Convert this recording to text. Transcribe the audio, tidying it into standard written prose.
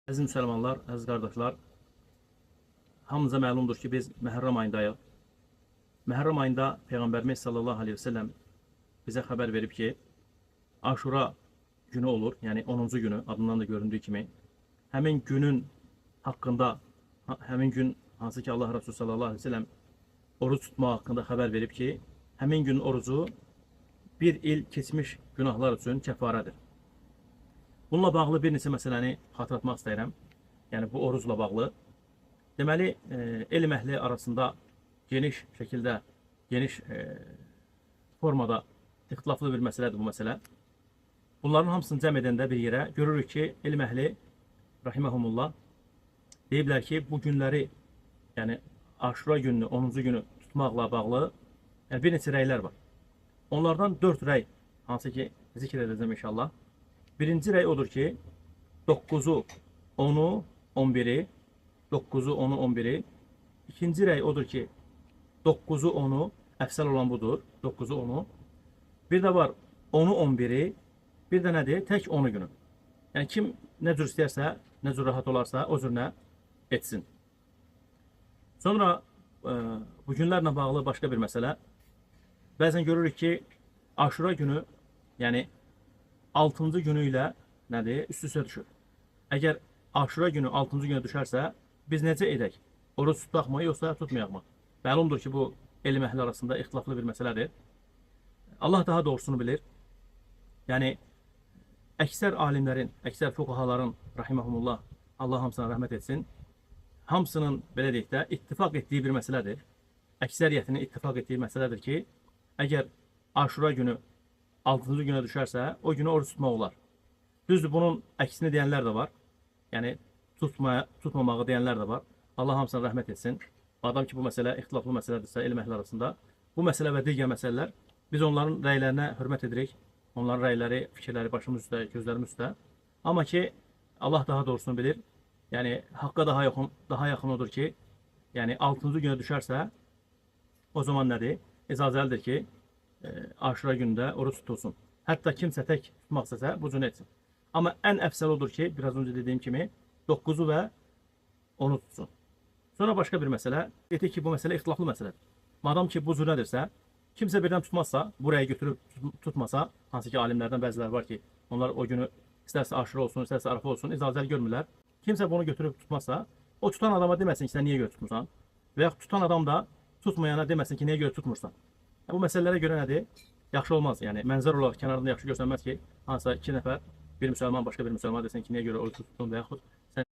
Əziz müsəlmanlar, əziz qardaşlar, hamınıza məlumdur ki, biz Məhərrəm ayındayıq. Məhərrəm ayında Peyğəmbərimiz sallallahu aleyhi ve sellem bizə xəbər verib ki, Aşura günü olur, yəni 10-cu günü, adından da göründüyü kimi. Həmin günün haqqında, həmin gün hansı ki Allah Resulü sallallahu aleyhi ve sellem oruc tutmaq haqqında xəbər verib ki, həmin günün orucu bir il keçmiş günahlar üçün kəfarədir. Bununla bağlı bir neçə məsələni xatırlatmaq istəyirəm. Yəni bu orucla bağlı. Deməli, elm əhli arasında geniş şəkildə, geniş formada ixtilaflı bir məsələdir bu məsələ. Bunların hamısını cəm edəndə bir yerə görürük ki, elm əhli rahimehumullah deyiblər ki, bu günləri, yəni Aşura gününü, 10-cu günü tutmaqla bağlı yəni bir neçə rəylər var. Onlardan 4 rəy, hansı ki zikr edəcəm inşallah. Birinci rəy odur ki, 9-u, 10-u, 11-i, 9-u, 10-u, 11-i. İkinci rəy odur ki, 9-u, 10-u, əfsəl olan budur, 9-u, 10-u. Bir də var 10-u, 11-i, bir də nədir? Tək 10-u günü. Yəni kim nə cür istəyərsə, nə cür rahat olarsa, o cür nə etsin. Sonra bu günlərlə bağlı başqa bir məsələ. Bəzən görürük ki, Aşura günü, yəni 6-cı günü ilə nədir? Üst-üstə düşür. Əgər Aşura günü 6-cı günə düşərsə, biz necə edək? Oruc tutaqmı, yoxsa tutmayaq mı? Məlumdur ki, bu elm əhli arasında ixtilaflı bir məsələdir. Allah daha doğrusunu bilir. Yəni, əksər alimlərin, əksər fuqahaların, rahimehumullah, Allah hamısına rəhmət etsin, hamısının, belə deyək də, ittifaq etdiyi bir məsələdir. Əksəriyyətinin ittifaq etdiyi məsələdir ki, əgər Aşura günü 6-cı günə düşərsə, o günü oruc tutmaq olar. Düzdür, bunun əksini deyənlər də var. Yəni, tutmamağı deyənlər də var. Allah hamısına rəhmət etsin. Madam ki, bu məsələ ixtilaflı məsələdirsə, elm əhli arasında, bu məsələ və digər məsələlər, biz onların rəylərinə hörmət edirik. Onların rəyləri, fikirləri başımız üstə, gözlərimiz üstə. Amma ki, Allah daha doğrusunu bilir. Yəni, haqqa daha yaxın odur ki, yəni 6-cı günə düşərsə, o zaman nədir? İcazəlidir ki, Aşura günündə oruc tutulsun. Hətta kimsə tək tutmaq istəsə, bu cür etsin. Amma ən əfsəl odur ki, biraz öncə dediyim kimi, 9-u və 10-u tutsun. Sonra başqa bir məsələ, dedik ki, bu məsələ ixtilaflı məsələdir. Madam ki, bu cür nədirsə, kimsə birdən tutmazsa, buraya götürüb tutmasa, hansı ki, alimlərdən bəziləri var ki, onlar o günü istərsə Aşura olsun, istərsə Arafə olsun, icazəli görmürlər. Kimsə bunu götürüb tutmazsa, o tutan adama deməsin ki, sən niyə görə tutmursan? Və yaxud tutan adam da tutmayana deməsin ki, niyə görə tutmursan? Bu məsələlərə görə nədir? Yaxşı olmaz. Yəni, mənzər olaraq kənarında yaxşı görsənməz ki, hansısa iki nəfər, bir müsəlman başqa bir müsəlman desin ki, niyə görə oruc tutdun və yaxud